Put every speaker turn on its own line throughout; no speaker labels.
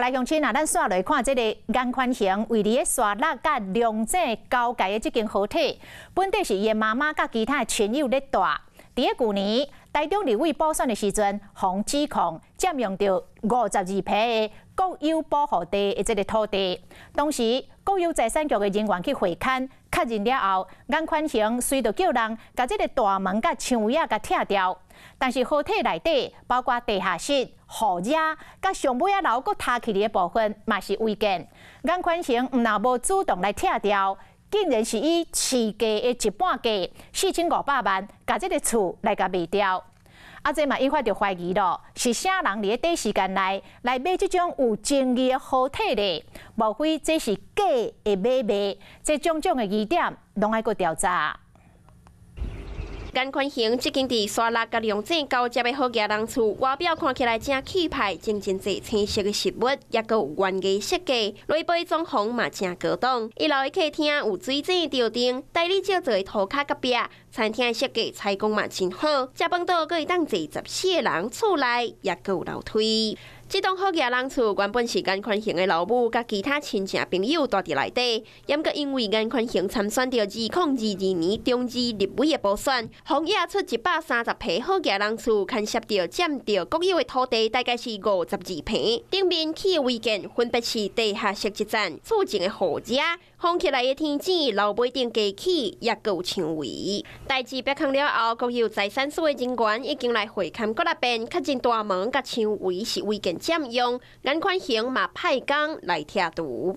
來鄉親啊，咱紲來看這个顏寬恆位佇咧沙鹿佮龍井交界的這間豪宅，本底是伊的媽媽佮其他的親友咧蹛。佇咧舊年台中立委補選的時陣，予指控佔用著52坪的國有保護地的這个土地。當時國有財產局的人員去會勘確認了後，顏寬恆隨就叫人共這个大門佮牆圍仔共拆掉。但是豪宅內底包括地下室、雨遮，佮上尾仔樓閣塌去的部分，嘛是違建。顏寬恆毋但無主動來拆掉，竟然是以市價的一半價，4500萬，共這个厝來共賣掉。啊，這嘛引發著懷疑咯，是啥人佇咧短時間內來買這種有爭議的豪宅咧？莫非這是假的買賣？這種種的疑點，攏愛閣調查。
顏寬恆這間佇沙鹿佮龍井交接的好額人厝，外表看起來誠氣派，種真濟青色的植物，抑閣有園藝設計，內部裝潢嘛誠高檔。一樓的客廳有水井吊燈，大理石做的塗跤隔壁，餐廳的設計採光嘛真好。食飯桌閣會當坐14個人，厝內抑閣有樓梯。這棟好額人厝原本是顏寬恆的老母佮其他親戚朋友蹛佇內底，毋過因為顏寬恆參選著2022年中二立委的補選，予押出130坪好額人厝，牽涉著佔著國有的土地，大概是52坪。頂面起的違建分別是地下室一層、厝前的雨遮、封起來的天井、樓尾頂加起，抑閣有牆圍。代誌曝光了後，國有財產署的人員已經來會勘過來遍，確認大門佮牆圍是違建佔用，顏寬恆嘛派工來拆除。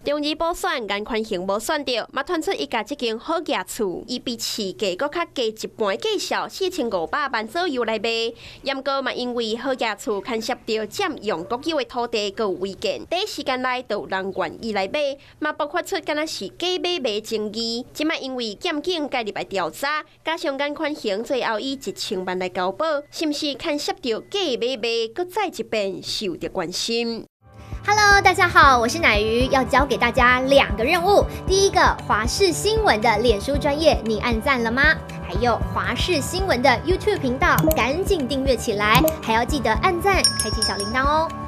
中二補選，顏寬恆無選著，嘛傳出伊共這間好額厝，以比市價閣較低一半價數，4500萬左右來賣。毋過嘛因為好額厝牽涉著佔用國有的土地，閣有違建，短時間內就有人願意來買，嘛爆發出敢若是假買賣爭議。這擺因為檢警介入來調查，加上顏寬恆最後以1000萬來交保，是毋是牽涉著假買賣，閣再一遍受著關心。
Hello，大家好，我是乃瑜，要交給大家兩個任務。第一個，華視新聞的臉書專頁，你按讚了嗎？還有華視新聞的 YouTube 頻道，趕緊訂閱起來，還要記得按讚，開啟小鈴鐺哦。